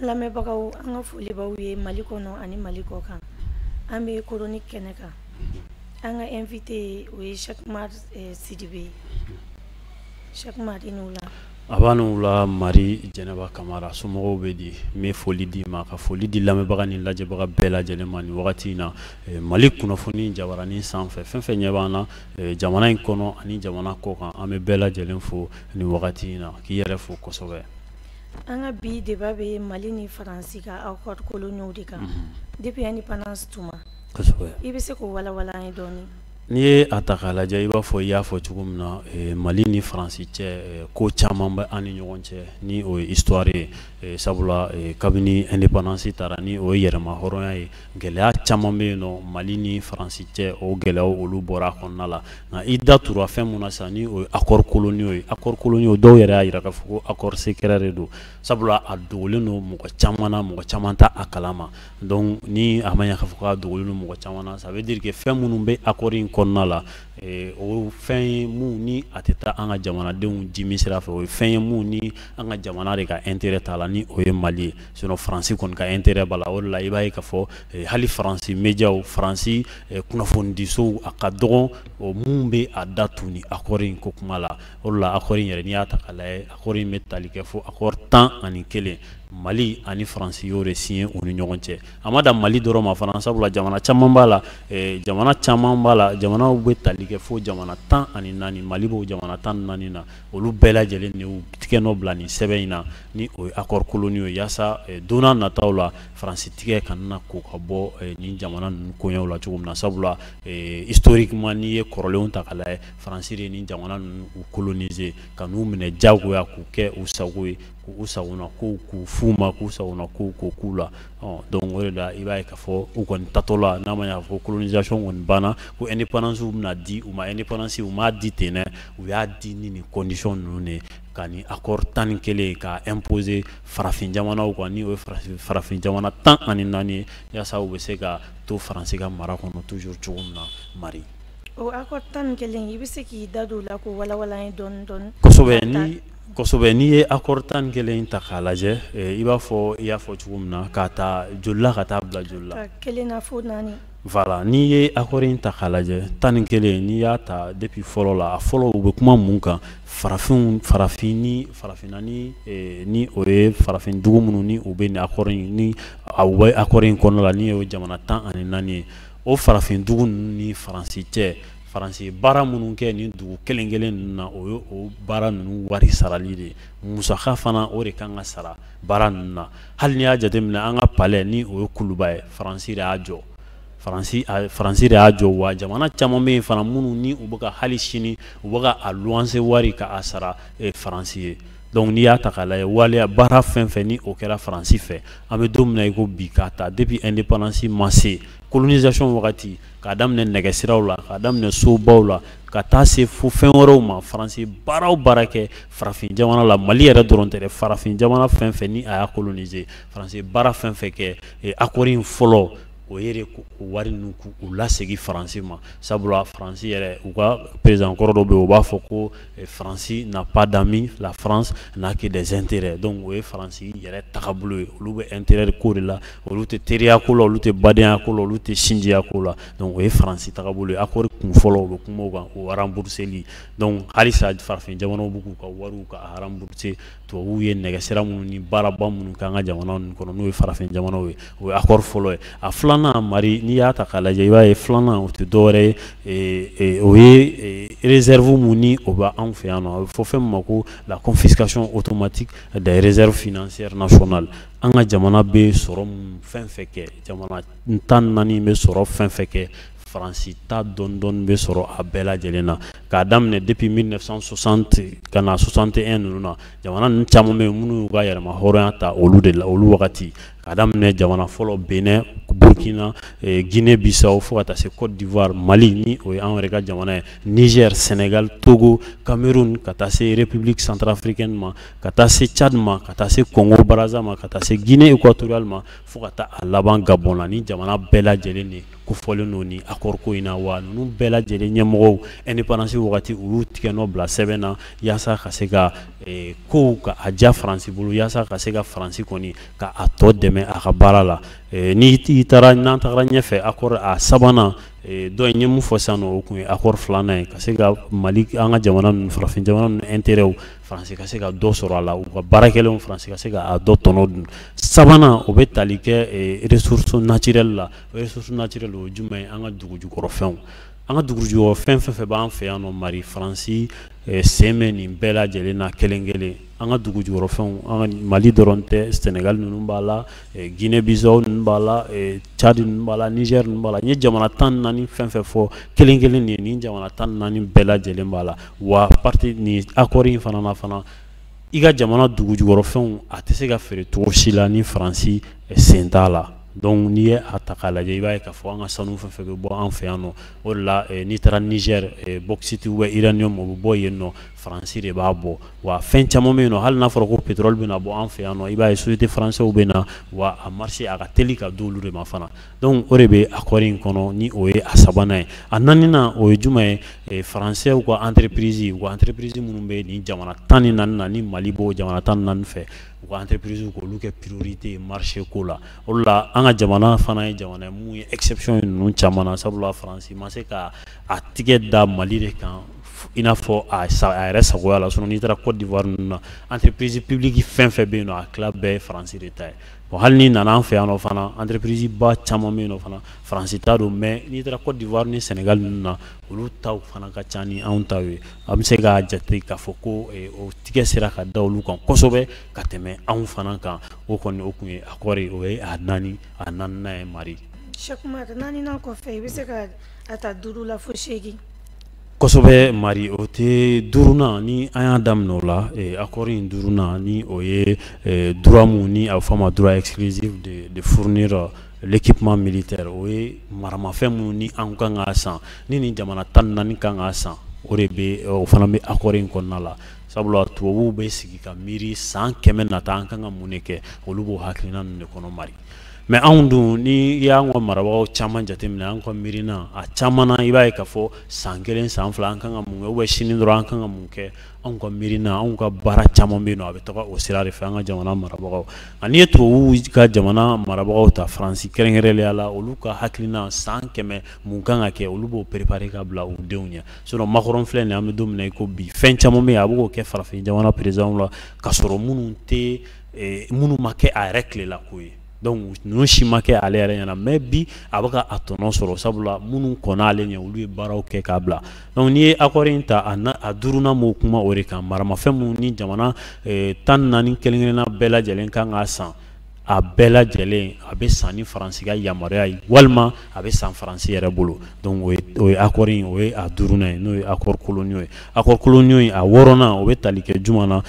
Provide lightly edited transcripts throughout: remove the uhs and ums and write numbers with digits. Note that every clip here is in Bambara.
Lamɛnbagaw, an ka folibaw ye Mali kɔnɔ ani Mali kɔ kan. An bɛ chronique kɛnɛ kan. An ka invité, o ye Cheick Umar Sidibe ye. Cheick Umar, i ni wula. A b'a ni wula, Mari Jɛnɛba Kamara. Somɔgɔw bɛ di? N bɛ foli d'i ma, ka foli di lamɛnbaga ni lajɛbaga bɛɛ lajɛlen ma nin wagati in na. Mali kunnafoni jabaranin sanfɛ, fɛn fɛn ɲɛ b'an na jamana in kɔnɔ ani jamana kɔ kan, an bɛ bɛɛ lajɛlen fo nin wagati in na, k'i yɛrɛ fo kosɛbɛ. An ka bi débat bɛ Mali ni Faransi ka accord coloniaux de kan depuis indépendance tuma. I bɛ se k'o walawala an ye dɔɔnin? N'i ye a ta k'a lajɛ, i b'a fɔ i y'a fɔ cogo min na, Mali ni Faransi cɛ, ko caman bɛ an ni ɲɔgɔn cɛ ni o ye histoire ye. Sabula kabini indépendance taara, ni o ye yɛrɛma hɔrɔnya ye, gɛlɛya caman bɛ yen nɔ Mali ni Faransi cɛ. O gɛlɛyaw, olu bɔra a kɔnɔna la. Nka i da tura fɛn mun na sisan, ni o ye accord coloniaux ye. Accord coloniaux, dɔw yɛrɛ y'a jira k'a fɔ ko accord secret de don, sabula a dogolen don mɔgɔ caman na, mɔgɔ caman t'a a kalama. Donc ni a ma ɲɛ k'a fɔ k'a dogolen don mɔgɔ caman na, ça veut dire que fɛn minnu bɛ accord in kɔnɔna la, o fɛn ye mun ni a tɛ taa an ka jamanadenw dimi sira fɛ. O ye fɛn ye mun ni an ka jamana de ka intérêt t'a la, ni o ye Mali ye. Sinon Faransi kɔni ka intérêt b'a la. O de la, i b'a ye k'a fɔ hali Faransi médiaw, Faransi kunnafonidisow, a ka dɔgɔn o mun bɛ a da tu ni accord in ko kuma la. O de la, accord in yɛrɛ, n'i y'a ta k'a lajɛ, accord in bɛ tali kɛ fo accord 11. Mali ani Faransi y'o de signé u ni ɲɔgɔn cɛ. A ma dan Mali dɔrɔn ma fana, sabula jamana caman b'a la, jamana caman b'a la. Jamanaw bɛ tali kɛ fo jamana 14. Mali b'o jamana 14 na. Olu bɛɛ lajɛlen de y'u tigɛ nɔ bila nin sɛbɛn in na, ni o ye accord coloniaux ye, yaasa don n'a nataw la, Faransi tigɛ kana na ko ka bɔ nin jamana ninnu koɲɛw la cogo min na. Sabula historiquement, n'i ye kɔrɔlenw ta k'a lajɛ, Faransi de ye nin jamana ninnu u coloniser, ka n'u minɛ diyagoya k'u kɛ u sago ye, k'u sagona kow k'u f'u ma, k'u sagona kow k'o k'u la. Donc o de la, i b'a ye k'a fɔ u kɔni tatɔ la, n'a ma ɲɛ k'a fɔ colonisation kɔni banna, ko indépendance bɛna di u ma. Indépendance, u m'a di ten dɛ, u y'a di ni nin condition ninnu de ye, ka nin accord 11 k'a imposer farafin jamanaw kan, ni o ye farafin jamana 14 ye, yaasa u bɛ se ka to Faransi ka mara kɔnɔ toujours cogo min na, Mari. O accord 11, i bɛ se k'i da don o la k'o walawala an ye dɔɔnin dɔɔnin? Kosɛbɛ. Ni kosɛbɛ, n'i ye accord 11 ta k'a lajɛ, i b'a fɔ i y'a fɔ cogo min na, k'a ta joli la ka taa bila joli la? Kelen na fo naani. Voilà, n'i ye accord in ta k'a lajɛ, 11, n'i y'a ta depuis fɔlɔ la, a fɔlɔ, u bɛ kuma mun kan? Farafinw, farafin ni farafinna, ni o ye farafin dugu minnu ni u bɛ nin accord in, ni u bɛ accord in kɔnɔna la, ni o ye jamana 14 ye. O farafin dugu ninnu ni Faransi cɛ, Faransi baara minnu kɛ nin dugu kelen kelen ninnu na, o ye o baara ninnu wari sarali de ye. Musaka fana, o de kan ka sara baara ninnu na. Hali n'i y'a jateminɛ, an ka palais, ni o ye Kuluba ye, Faransi de y'a jɔ. Faransi de y'a jɔ. Wa jamana caman bɛ yen fana minnu ni u bɛ ka hali sini u bɛ ka a luwanse wari ka a sara Faransi ye. Donc n'i y'a ta k'a lajɛ, waleya baara fɛn fɛn ni o kɛra Faransi fɛ, an bɛ don min na i ko bi, k'a ta depuis indépendance ma se, colonisation wagati, k'a daminɛ nɛgɛsiraw la, k'a daminɛ sobaw la, ka taa se fo fɛn wɛrɛw ma, Faransi baara o baara kɛ farafin jamana la, Mali yɛrɛ dɔrɔn tɛ dɛ, farafin jamana fɛn fɛn ni a y'a coloniser, Faransi baara fɛn fɛn kɛ, accord in fɔlɔ, o ye de o wari ninnu k'u lasegin Faransi ma. Sabula Faransi yɛrɛ, u ka président kɔrɔ dɔ bɛ yen, u b'a fɔ ko Faransi n'a pas d'amis, la France n'a que des intérêts. Donc o ye Faransi yɛrɛ tagabolo ye. Olu bɛ intérêt ko de la, olu tɛ teriya ko la, olu tɛ badenya ko la, olu tɛ sinjiya ko la. Donc o ye Faransi tagabolo ye. Accord kun fɔlɔ, u bɛ kuma o kan, o rembourseli. Donc halisa farafin jamanaw bɛ k'u ka wariw ka rembourser tubabuw ye nɛgɛsira minnu ni baaraba minnu kɛ an ka jamana ninnu kɔnɔ, n'o ye farafin jamanaw ye. O ye accord fɔlɔ ye. A filanan, Mari, n'i y'a ta k'a lajɛ, i b'a ye filanan, o tɛ dɔwɛrɛ ye, o ye réserve mun ni o bɛ anw fɛ yan nɔ, a bɛ fɔ fɛn min ma ko la confiscation automatique des réserves financières nationales. An ka jamana bɛ sɔrɔ mun fɛn fɛn kɛ, jamana 14 bɛ sɔrɔ fɛn fɛn kɛ, Faransi ta dɔɔni dɔɔni bɛ sɔrɔ a bɛɛ lajɛlen na. K'a daminɛ depuis 1960 ka na 61 ninnu na, jamana ninnu caman bɛ yen minnu y'u ka yɛrɛma hɔrɔnya ta olu de la, olu wagati. K'a daminɛ 1960 ka na 61 ninnu na, K'a daminɛ jamana fɔlɔ Benin, Burkina, Guinée-Bissau, fo ka taa se Côte d'Ivoire, Mali ni o ye an yɛrɛ ka jamana ye, Niger, Sénégal, Togo, Cameroun, ka taa se République centrafricaine ma, ka taa se Tchad ma, ka taa se Congo Brazza ma, ka taa se Guinée équatoriale ma, fo ka taa a laban Gabon la. Ni jamana bɛɛ lajɛlen de kofɔlen don ni accord ko in na. Wa ninnu bɛɛ lajɛlen ɲɛmɔgɔw, indépendance wagati, u y'u tigɛ nɔ bila sɛbɛn na yaasa ka se ka kow ka a diya Faransi bolo, yaasa ka se ka Faransi kɔni ka a tɔ dɛmɛ a ka baara la. Ni i taara, n'an tagara ɲɛfɛ, accord a sabanan dɔ in ye mun fɔ sisan nɔ, o kun ye accord filanan ye, ka se ka Mali, an ka jamana ninnu, farafin jamana ninnu intérêt, Faransi ka se ka dɔ sɔrɔ a la, u ka baarakɛlenw, Faransi ka se ka a dɔ tɔnɔ dun. Sabanan, o bɛ tali kɛ ressources naturelles la. Ressources naturelles, o ye jumɛn ye? An ka dugu jukɔrɔfɛnw, an ka dugu jukɔrɔ fɛn fɛn fɛn b'an fɛ yan nɔ, Mali, Faransi sen bɛ nin bɛɛ lajɛlen na kelen kelen. An ka dugu jukɔrɔfɛnw, an ka Mali dɔrɔn tɛ, Sénégal ninnu b'a la, Guinée Bissau ninnu b'a la, Tchad ninnu b'a la, Niger ninnu b'a la. N ye jamana 14 fɛn fɛn fɔ kelen kelen nin ye, nin jamana 14 bɛɛ lajɛlen b'a la. Wa partie nin accord in fana na fana, i ka jamana dugu jukɔrɔfɛnw, a tɛ se ka feere cogo si la ni Faransi sen t'a la. Donc n'i ye a ta k'a lajɛ, i b'a ye k'a fɔ an ka sanu fɛn fɛn bɛ bɔ an fɛ yan nɔ, o de la n'i taara Niger, bauxite ou uranium, o bɛ bɔ yen nɔ, Faransi de b'a bɔ. Wa fɛn caman bɛ yen nɔ, hali n'a fɔra ko pétrole bɛna bɔ an fɛ yan nɔ, i b'a ye société français bɛ na, wa a marché a ka teli ka d'olu de ma fana. Donc o de bɛ accord in kɔnɔ, ni o ye a sabanan ye. A naaninan, o ye jumɛn ye? Français ka entreprise, u ka entreprise minnu bɛ nin jamana 14 na, ni Mali b'o jamana 14 fɛ, u ka entreprise k'olu kɛ priorité ye marché ko la. O de la an ka jamana fana ye jamana ye mun ye exception ye ninnu caman na, sabula Faransi ma se ka a tigɛ da Mali de kan i n'a fɔ a yɛrɛ sagoya la. Sinon n'i taara Côte d'Ivoire ninnu na, entreprise publique fɛn fɛn bɛ yen nɔ, a tila bɛɛ ye Faransi de ta ye. Bon, hali n'i nana an fɛ yan nɔ fana, entreprise ba caman bɛ yen nɔ fana, Faransi ta don. Mais n'i taara Côte d'Ivoire ni Sénégal ninnu na, olu taw fana ka ca ni anw taw ye. An bɛ se k'a jate k'a fɔ ko o tigɛ sera ka da olu kan kosɛbɛ ka tɛmɛ anw fana kan. O kɔni, o kun ye accord ye, o ye a naaninan ye, Mari. Cheikh Oumar, naaninan kɔfɛ, i bɛ se ka a ta duuru la fo seegin. Kosɛbɛ, Mari. O tɛ duurunan ni an y'a daminɛ o la, accord in duurunan, ni o ye droit mun ni a bɛ fɔ a ma droit exclusif de fournir l'équipement militaire. O ye maramafɛn minnu ni an kan k'a san, ni nin jamana 14 kan k'a san, o de bɛ, o fana bɛ accord in kɔnɔna la. Sabula tubabuw bɛ sigi ka miiri san 100 nata, an kan ka mun de kɛ, olu b'o hakilina ninnu de kɔnɔ, Mari. Mais anw dun, ni y'an ka marabagaw caman jateminɛ, an ka miirina a caman na, i b'a ye k'a fɔ san kelen, san fila, an kan ka mun kɛ, ou bien sini dɔrɔn an kan ka mun kɛ. Anw ka miirina, anw ka baara caman bɛ yen nɔ, a bɛ taga o sira de fɛ, an ka jamana marabagaw. Nka n'i ye tubabuw ka jamana marabagaw ta, Faransi kɛrɛnkɛrɛnnenya la, olu ka hakilina san 100 mun kan ka kɛ, olu b'o préparer ka bila u denw ɲɛ. Sinon Macron filɛ nin ye, an bɛ don min na i ko bi, fɛn caman bɛ yen a bɛ k'o kɛ farafin jamana présidents la, k'a sɔrɔ minnu tɛ, minnu ma kɛ a yɛrɛ tilela ko ye. Donc ninnu si ma kɛ ale yɛrɛ ɲɛna, mais bi a bɛ ka a tɔnɔ sɔrɔ, sabula minnu kɔnna ale ɲɛ, olu ye baaraw kɛ k'a bila. Donc n'i ye accord in ta, a duurunan m'o kuma o de kan, maramafɛn minnu ni jamana 14 kelen kelenna bɛɛ lajɛlen kan k'a san, a bɛɛ lajɛlen a bɛ san ni Faransi ka yamaruya ye, walima a bɛ san Faransi yɛrɛ bolo. Donc o ye accord in, o ye a duurunan ye, n'o ye accord coloniaux ye. Accord coloniaux in, a wɔɔrɔnan, o bɛ tali kɛ jumɛn na?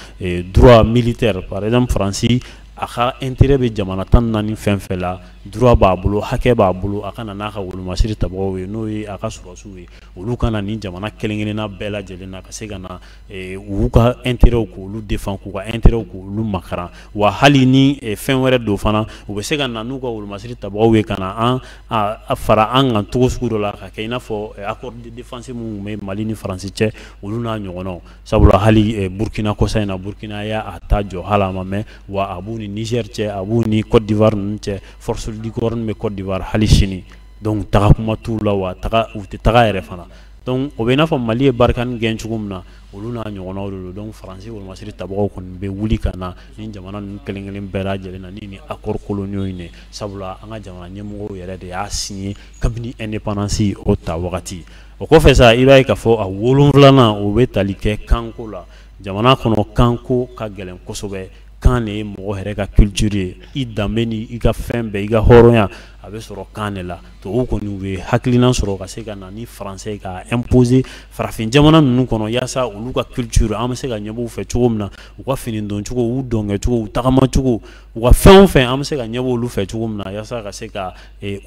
Droit militaire. Par exemple, Faransi a ka intérêt bɛ jamana 14 fɛn fɛn la, droit b'a bolo, hakɛ b'a bolo, a ka na n'a ka wolomasiri tabagaw ye, n'o ye a ka sɔrɔdasiw ye, olu ka na nin jamana kelen kelenna bɛɛ lajɛlen na, ka se ka na u ka intérêt k'olu défend, k'u ka intérêt k'olu makaran. Wa hali ni fɛn wɛrɛ don fana, u bɛ se ka na n'u ka wolomasiri tabagaw ye, ka na an a fara an kan cogo sugu dɔ la, ka kɛ i n'a fɔ accord de défense minnu bɛ Mali ni Faransi cɛ, olu n'a ɲɔgɔnnaw. Sabula hali Burkina, kɔsa in na, Burkina y'a ta jɔ, hali a ma mɛn. Wa a b'u ni Niger cɛ, a b'u ni Côte d'Ivoire ninnu cɛ, force Licorne bɛ Côte d'Ivoire hali sini. Donc taga kuma t'u la, wa taga u tɛ taga yɛrɛ fana. Donc o bɛ i n'a fɔ Mali ye Barkhane gɛn cogo min na, olu n'a ɲɔgɔnnaw de don. Donc Faransi wolomasiri tabagaw kɔni bɛ wuli ka na ni jamana ninnu kelen kelen bɛɛ lajɛlen na ni accord coloniaux in ye, sabula an ka jamana ɲɛmɔgɔw yɛrɛ de y'a signé kabini indépendance o ta wagati. O kɔfɛ sa, i b'a ye k'a fɔ a wolonfilanan, o bɛ tali kɛ kanko la. Jamana kɔnɔ, kanko ka gɛlɛn kosɛbɛ. Kan de ye mɔgɔ yɛrɛ ka culture ye, i danbe ni i ka fɛn bɛɛ, i ka hɔrɔnya. a bɛ sɔrɔ kan de la. Tubabuw kɔni u ye hakilina sɔrɔ ka se ka na ni français ka imposer farafin jamana ninnu kɔnɔ, yaasa olu ka culture an bɛ se ka ɲɛbɔ u fɛ cogo min na, u ka fini don cogo, u dɔnkɛcogo, u tagamacogo, u ka fɛn o fɛn, an bɛ se ka ɲɛbɔ olu fɛ cogo min na, yaasa ka se ka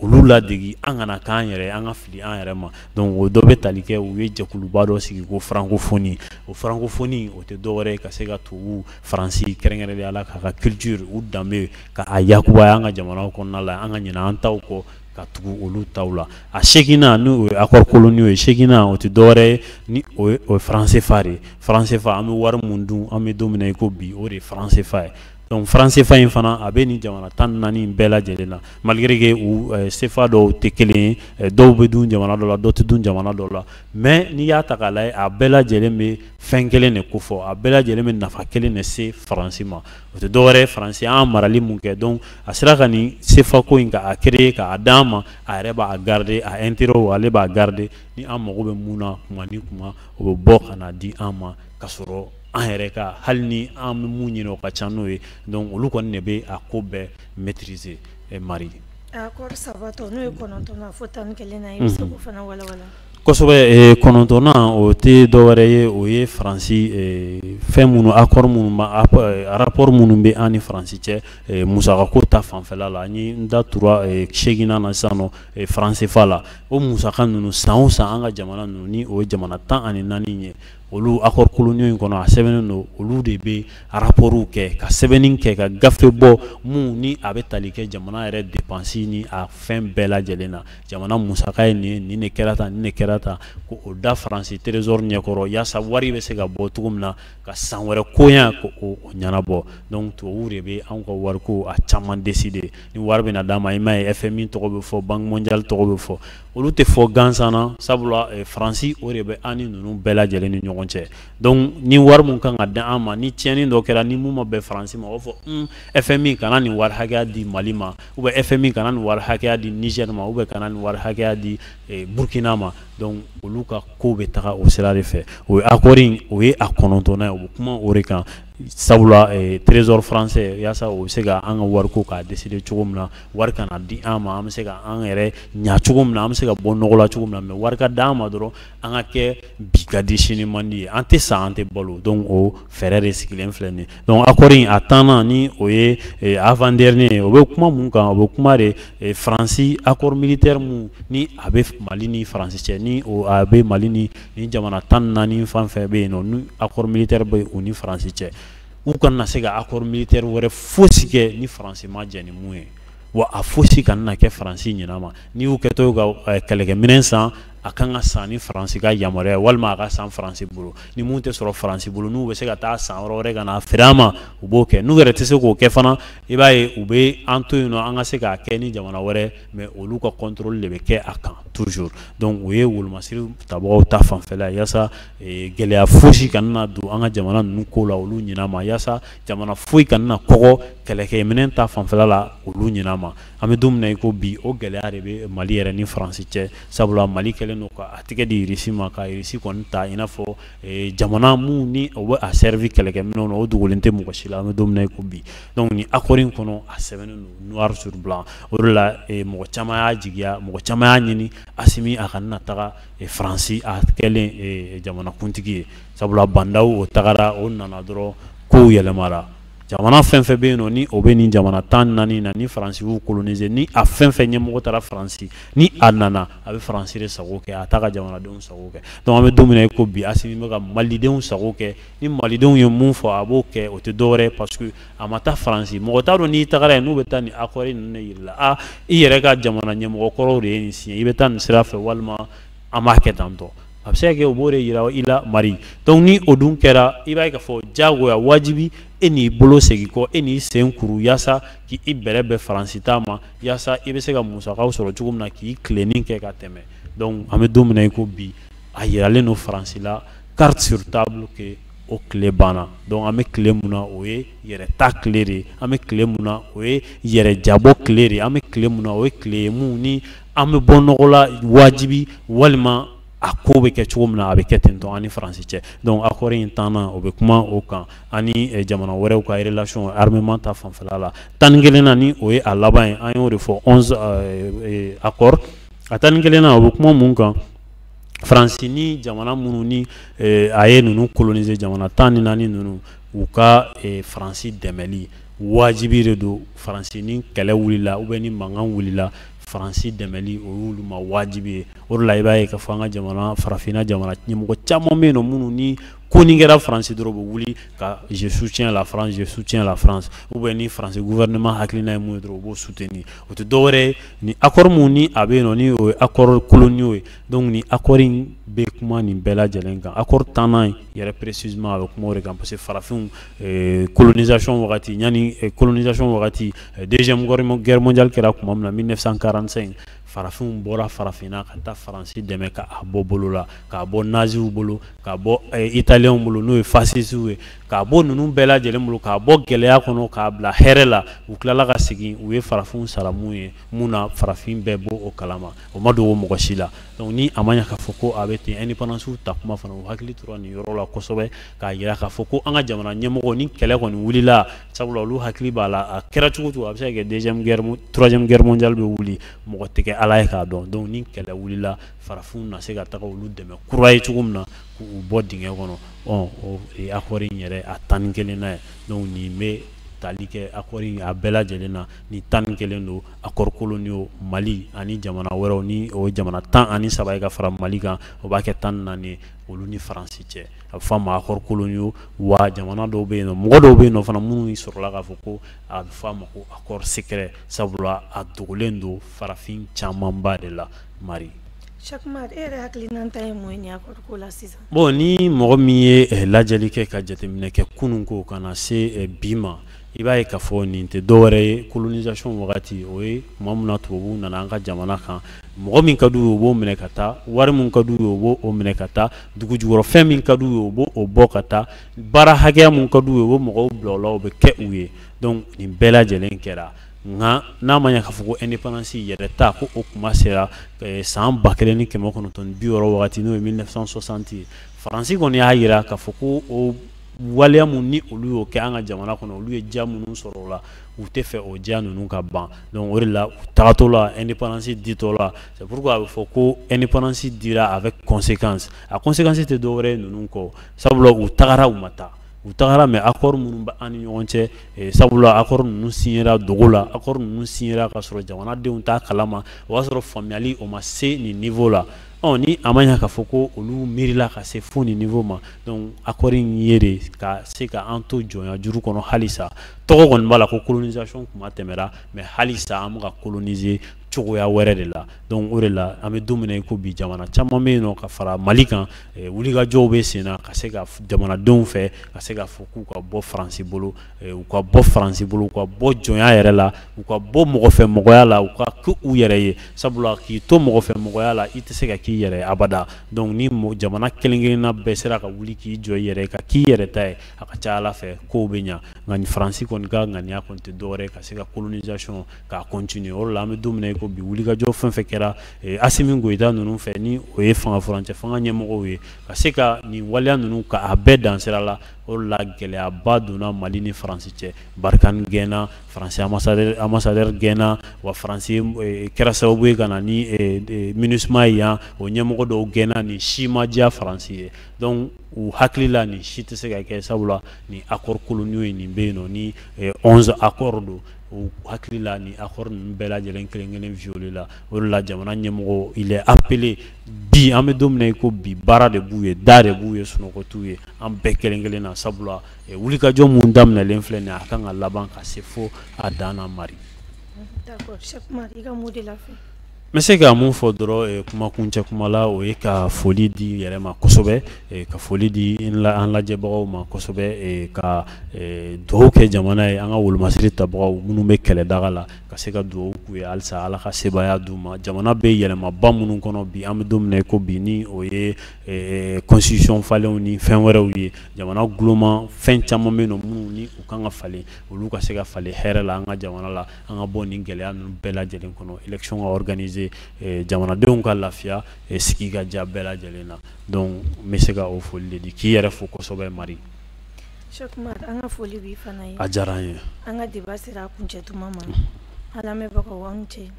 olu ladegi, an kana k'an yɛrɛ, an ka fili an yɛrɛ ma. Donc o dɔ bɛ tali kɛ, u ye jɛkuluba dɔ sigi ko francophonie. O francophonie, o tɛ dɔwɛrɛ ye ka se ka tubabu, Faransi kɛrɛnkɛrɛnnenya la, k'a ka culture, u danbe, ka a yakubaya an ka jamanaw kɔnɔna la, an ka ɲinɛ an taw kɔ ka tugu olu taw la. A seginna, ni o ye accord coloniaux ye, seginna, o tɛ dɔwɛrɛ ye ni o ye, o ye franc CFA de ye. Franc CFA, an bɛ wari mun dun, an bɛ don min na i ko bi, o de ye franc CFA ye. Donc franc CFA in fana, a bɛ nin jamana 14 bɛɛ lajɛlen na, malgré que u CFA dɔw tɛ kelen ye, dɔw bɛ dun jamana dɔ la, dɔw tɛ dun jamana dɔw la, mais n'i y'a ta k'a lajɛ, a bɛɛ lajɛlen bɛ fɛn kelen de kofɔ, a bɛɛ lajɛlen bɛ nafa kelen de se Faransi ma. O tɛ dɔwɛrɛ ye, Faransi an marali mun kɛ, donc a sera ka nin CFA ko in k'a créer k'a d'an ma, a yɛrɛ b'a garder, a intérêt ale b'a garder. Ni an mago bɛ mun na kuma ni kuma, o bɛ bɔ ka na di an ma, ka sɔrɔ an yɛrɛ ka hali ni an bɛ mun ɲini, o ka ca n'o ye. Donc olu kɔni de bɛ a ko bɛɛ maîtriser, Mari. Accord saba tɔ, n'o ye kɔnɔntɔnna fo 11 na, i bɛ se k'o fana walawala? Kosɛbɛ. Kɔnɔntɔnnan, o tɛ dɔwɛrɛ ye, o ye Faransi fɛn minnu, accord minnu, rapport minnu bɛ an ni Faransi cɛ musakako ta fanfɛla la. Ni n da tura seeginnan na sisan nɔ, franc CFA la, o musaka ninnu, san o san, an ka jamana ninnu, ni o ye jamana 14 ye, olu accord coloniaux in kɔnɔ, a sɛbɛnnen don, olu de bɛ rapport kɛ, ka sɛbɛnni kɛ, ka gafe bɔ mun ni a bɛ tali kɛ jamana yɛrɛ dépense ni a fɛn bɛɛ lajɛlen na. Jamana musaka ye nin ye, nin de kɛra tan, nin de kɛra tan, ko o da Faransi trésor ɲɛkɔrɔ, yaasa wari bɛ se ka bɔ cogo min na ka san wɛrɛ koɲa ko o ɲɛnabɔ. Donc tubabuw de bɛ anw ka wariko a caman décider. Ni wari bɛna d'an ma, i m'a ye, FMI tɔgɔ bɛ fɔ, Banque mondiale tɔgɔ bɛ fɔ, olu tɛ fɔ gansan na, sabula Faransi o de bɛ an ni ninnu bɛɛ lajɛlen ni ɲɔgɔn cɛ. Donc ni wari mun kan ka di an ma, ni tiɲɛni dɔ kɛra, ni mun ma bɛn Faransi ma, o b'a fɔ FMI kana nin wari hakɛya di Mali ma, ou bien FMI kana nin wari hakɛya di Niger ma, ou bien kana nin wari hakɛya di Burkina ma. Donc olu ka ko bɛ taga o sira de fɛ. O ye accord in, o ye a kɔnɔntɔnnan ye, o bɛ kuma o de kan, sabula trésor français, yaasa o bɛ se ka an ka wariko k'a décider cogo min na, wari kana di an ma, an bɛ se ka an yɛrɛ ɲa cogo min na, an bɛ se ka bɔ nɔgɔ la cogo min na, mais wari ka d'an ma dɔrɔn, an ka kɛ bi ka di sini man di ye, an tɛ sa, an tɛ balo. Donc o fɛɛrɛ de sigilen filɛ nin ye. Donc accord in a tannan, ni o ye avant dernier ye, o bɛ kuma mun kan? O bɛ kuma de Faransi accord militaire mun ni a bɛ Mali ni Faransi cɛ, ni o a bɛ Mali ni jamana 14 fan fɛn bɛ yen nɔ, ni accord militaire bɛ u ni Faransi cɛ, u kana se ka accord militaire wɛrɛ fosi kɛ ni Faransi ma jɛn ni mun ye, wa a fosi kana na kɛ Faransi ɲinɛ ma. N'i y'u kɛtɔ ka kɛlɛkɛminɛn san, a kan ka san ni Faransi ka yamaruya, walima a ka san Faransi bolo. Ni mun tɛ sɔrɔ Faransi bolo, n'u bɛ se ka taa san yɔrɔ wɛrɛ ka na feere an ma, u b'o kɛ. N'u yɛrɛ tɛ se k'o kɛ fana, i b'a ye, u bɛ an to yen nɔ, an ka se k'a kɛ ni jamana wɛrɛ, mais olu ka contrôle de bɛ kɛ a kan toujours. Donc o ye wolomasiri tabagaw ta fanfɛla ye, yaasa gɛlɛya fosi kana na don an ka jamana ninnu ko la olu ɲinɛ ma, yaasa jamana foyi kana na kɔgɔ kɛlɛkɛminɛn ta fanfɛla la olu ɲinɛ ma. An bɛ don min na i ko bi, o gɛlɛya de bɛ Mali yɛrɛ ni Faransi cɛ, sabula Mali kɛlen don ka a tɛgɛ di Irisi ma, ka Irisi kɔni ta i n'a fɔ jamana mun ni o bɛ a servi kɛlɛkɛminɛnw na. O dogolen tɛ mɔgɔ si la, an bɛ don min na i ko bi. Donc nin accord in kɔnɔ, a sɛbɛnnen don noir sur blanc. O de la mɔgɔ caman y'a jigiya, mɔgɔ caman y'a ɲini Asimi a kana na taga Faransi a kɛlen jamanakuntigi ye, sabula Bah N'Daw o tagara, o nana dɔrɔn, kow yɛlɛmara. Jamana fɛn fɛn bɛ yen nɔ, ni o bɛ nin jamana 14 na, ni Faransi y'u coloniser, ni a fɛn fɛn ɲɛmɔgɔ taara Faransi, ni a nana, a bɛ Faransi de sago kɛ, a t'a ka jamanadenw sago kɛ. Donc an bɛ don min na i ko bi, Asimi bɛ ka malidenw sago kɛ. Ni malidenw ye mun fɔ, a b'o kɛ. O tɛ dɔwɛrɛ ye, parce que a ma taa Faransi. Mɔgɔ t'a dɔn n'i tagara yen, n'u bɛ taa nin accord ninnu de yir'i la, a i yɛrɛ ka jamana ɲɛmɔgɔ kɔrɔw de ye nin signé, i bɛ taa nin sira fɛ, walima an b'a kɛ tan tɔ. A bɛ se ka kɛ u b'o de yira i la, Mari. Donc ni o dun kɛra, i b'a ye k'a fɔ diyagoya wajibi e n'i bolo segin kɔ, e n'i sen kuru, yaasa k'i bɛrɛ bɛn Faransi ta ma, yaasa i bɛ se ka musakaw sɔrɔ cogo min na k'i tilenni kɛ ka tɛmɛ. Donc an bɛ don min na i ko bi, a yiralen don Faransi la carte sur table que o tile banna. Donc an bɛ tile mun na, o ye yɛrɛ ta tile de ye. An bɛ tile mun na, o ye yɛrɛ jabɔ tile de ye. An bɛ tile mun na, o ye tile ye mun ni an bɛ bɔ nɔgɔ la wajibi, walima A ko bɛ kɛ cogo min na, a bɛ kɛ ten tɔ an ni Faransi cɛ. Donc accord in tannan, o bɛ kuma o kan, ani jamana wɛrɛw ka relation armement ta fanfɛla la. 11nan, ni o ye a laban ye, an y'o de fɔ, 11 accord. A 11nan, o bɛ kuma mun kan? Faransi ni jamana minnu ni a ye ninnu coloniser, jamana 14 ninnu, u ka Faransi dɛmɛli wajibi de don. Faransi ni kɛlɛ wulila ou bien ni mankan wulila, Faransi dɛmɛli, o y'olu ma wajibi ye. O de la, i b'a ye k'a fɔ an ka jamana, farafinna jamana ɲɛmɔgɔ caman bɛ yen nɔ, minnu ni ko ni kɛra Faransi dɔrɔn, u bɛ wuli ka "je soutiens la France, je soutiens la France", ou bien ni Faransi gouvernement hakilina ye mun ye dɔrɔn, u b'o soutenir. O tɛ dɔwɛrɛ ye, ni accord mun ni a bɛ yen nɔ, ni o ye accord coloniaux ye. Donc ni accord in bɛ kuma nin bɛɛ lajɛlen kan. Accord 10nan yɛrɛ précisément, a bɛ kuma o de kan, parce que farafinw, colonisation wagati, yanni colonisation wagati, Deuxième Guerre mondiale kɛra tuma min na, 1945, farafinw bɔra farafinna ka taa Faransi dɛmɛ k'a bɔ bolo la, k'a bɔ naziw bolo, k'a bɔ italiyɛnw bolo, n'o ye fasisiw ye, k'a bɔ ninnu bɛɛ lajɛlen bolo, k'a bɔ gɛlɛya kɔnɔ, k'a bila hɛrɛ la. U tilala ka segin, u ye farafinw sara mun ye, mun na farafin bɛɛ bɔ o kalama, o ma dogo mɔgɔ si la. Donc ni a ma ɲɛ k'a fɔ ko a bɛ ten, indépendance ta kuma fana, u hakili tora nin yɔrɔ la kosɛbɛ, k'a jira k'a fɔ ko an ka jamana ɲɛmɔgɔ, ni kɛlɛ kɔni wulila, sabula olu hakili b'a la, a kɛra cogo cogo, a bɛ se ka kɛ deuxième guerre, troisième guerre mondiale bɛ wuli, mɔgɔ tɛ kɛ Ala ye k'a dɔn. Donc ni kɛlɛ wulila, farafinw na se ka taga olu dɛmɛ kura ye cogo min na, k'u bɔ dingɛ kɔnɔ. Ɔ, o ye accord in yɛrɛ a 11nan ye. Donc nin bɛ tali kɛ accord in a bɛɛ lajɛlen na. Ni 11 don, accord coloniaux, Mali ani jamana wɛrɛw, ni o ye jamana 13 ye ka fara Mali kan, o b'a kɛ 14 ye, olu ni Faransi cɛ. A bɛ fɔ a ma accord coloniaux. Wa jamana dɔw bɛ yen nɔ, mɔgɔ dɔw bɛ yen nɔ fana, minnu sɔrɔla k'a fɔ ko a bɛ fɔ a ma ko accord secret, sabula a dogolen don farafin camanba de la, Mari. Cheick Umar, e yɛrɛ hakilinata ye mun ye nin accord ko la sisan? Bon, ni mɔgɔ min ye lajɛli kɛ ka jateminɛ kɛ kunun ko ka na se bi ma, i b'a ye k'a fɔ nin tɛ dɔwɛrɛ ye, colonisation wagati, o ye tuma min na tubabuw nana an ka jamana kan. Mɔgɔ min ka d'u ye, u b'o minɛ ka taa. Wari min ka d'u ye, u b'o o minɛ ka taa. Dugu jukɔrɔ fɛn min ka d'u ye, u b'o o bɔ ka taa. Baara hakɛya mun ka d'u ye, u bɛ mɔgɔw bila o la, o bɛ kɛ u ye. Donc nin bɛɛ lajɛlen kɛra. Nka n'a ma ɲɛ k'a fɔ ko indépendance yɛrɛ ta ko o kuma sera san 1960 wagati, n'o ye 1960 ye, Faransi kɔni y'a jira k'a fɔ ko o waleya mun ni olu y'o kɛ an ka jamana kɔnɔ, olu ye diya minnu sɔrɔ o la, u tɛ fɛ o diya ninnu ka ban. Donc o de la, u tagatɔ la, indépendance ditɔ la, c'est pourquoi a bɛ fɔ ko indépendance dira avec conséquence. A conséquence tɛ dɔwɛrɛ ye ninnu kɔ, sabula u tagara, u ma taa, u tagara, mais accord minnu bɛ an ni ɲɔgɔn cɛ, sabula accord ninnu signera dogo la, accord ninnu signera ka sɔrɔ jamanadenw t'a kalama, o y'a sɔrɔ faamuyali o ma se nin niveau la. Ɔ, ni a ma ɲɛ k'a fɔ ko olu miirila ka se fo nin niveau ma, donc accord in ye de ka se ka an to jɔnya juru kɔnɔ halisa. Tɔgɔ kɔni b'a la ko colonisation kuma tɛmɛra, mais halisa an bɛ ka coloniser cogoya wɛrɛ de la. Donc o de la, an bɛ don min na i ko bi, jamana caman bɛ yen nɔ ka fara Mali kan, wulikajɔw bɛ sen na ka se ka jamanadenw fɛ ka se ka fɔ k'u ka bɔ Faransi bolo, u ka bɔ Faransi bolo, u ka bɔ jɔnya yɛrɛ la, u ka bɔ mɔgɔfɛmɔgɔya la, u ka kɛ u yɛrɛ ye, sabula k'i to mɔgɔfɛmɔgɔya la, i tɛ se ka k'i yɛrɛ ye abada. Donc ni jamana kelen kelenna bɛɛ sera ka wuli k'i jɔ i yɛrɛ ka k'i yɛrɛ ta ye, a ka ca Ala fɛ kow bɛ ɲa. Nka ni Faransi kɔni ka ŋaniya kɔni tɛ dɔwɛrɛ ye ka se ka colonisation k'a continuer. O de la, an bɛ don min na i ko bi, wulikajɔ fɛn fɛn kɛra Assimi Goïta ninnu fɛ, ni o ye fanga furancɛ fanga ɲɛmɔgɔw ye, ka se ka nin waleya ninnu ka a bɛɛ dan sira la. O de la, gɛlɛyaba donna Mali ni Faransi cɛ. Barkhane gɛnna, Faransi ambassadeur gɛnna, wa Faransi kɛra sababu ye ka na ni MINUSMA ye yan, o ɲɛmɔgɔ dɔw gɛnna. Nin si ma diya Faransi ye. Donc u hakili la, nin si tɛ se ka kɛ, sabula nin accord coloniaux ye nin bɛ yen nɔ, ni 11 accord don, u hakili la nin accord ninnu bɛɛ lajɛlen kelen kelen violé la. O de la, jamana ɲɛmɔgɔ, il est appelé bi, an bɛ don min na i ko bi, baara de b'u ye, da de b'u ye, sunɔgɔ t'u ye, an bɛɛ kelen kelen na, sabula wulikajɔ mun daminɛlen filɛ nin ye, a kan ka laban ka se fo a dan na, Mari. D'accord, Cheick Umar, i ka mot de la fin. N bɛ se ka mun fɔ dɔrɔn kuma kuncɛ kuma la, o ye ka foli di yɛrɛ ma kosɛbɛ, ka foli di an lajɛbagaw ma kosɛbɛ, ka dugawu kɛ jamana ye, an ka wolomasiri tabagaw minnu bɛ kɛlɛdaga la, ka se ka dugawu k'u ye halisa Ala ka sebaaya d'u ma. Jamana bɛ yɛlɛmaba minnu kɔnɔ bi, an bɛ don min na i ko bi, ni o ye constitution falenw ni fɛn wɛrɛw ye, jamana guloma fɛn caman bɛ yen nɔ minnu ni u kan ka falen, olu ka se ka falen hɛrɛ la an ka jamana la, an ka bɔ nin gɛlɛya ninnu bɛɛ lajɛlen kɔnɔ, élection ka organiser. sécuriser, jamanadenw ka lafiya, sigi ka diya bɛɛ lajɛlen na. Donc n bɛ se ka o foli de di, k'i yɛrɛ fo kosɛbɛ, Mari. Cheick Oumar, an ka foli b'i fana ye. A diyara n ye. An ka débat sera a kuncɛ tuma ma. An lamɛnbagaw, aw ni ce.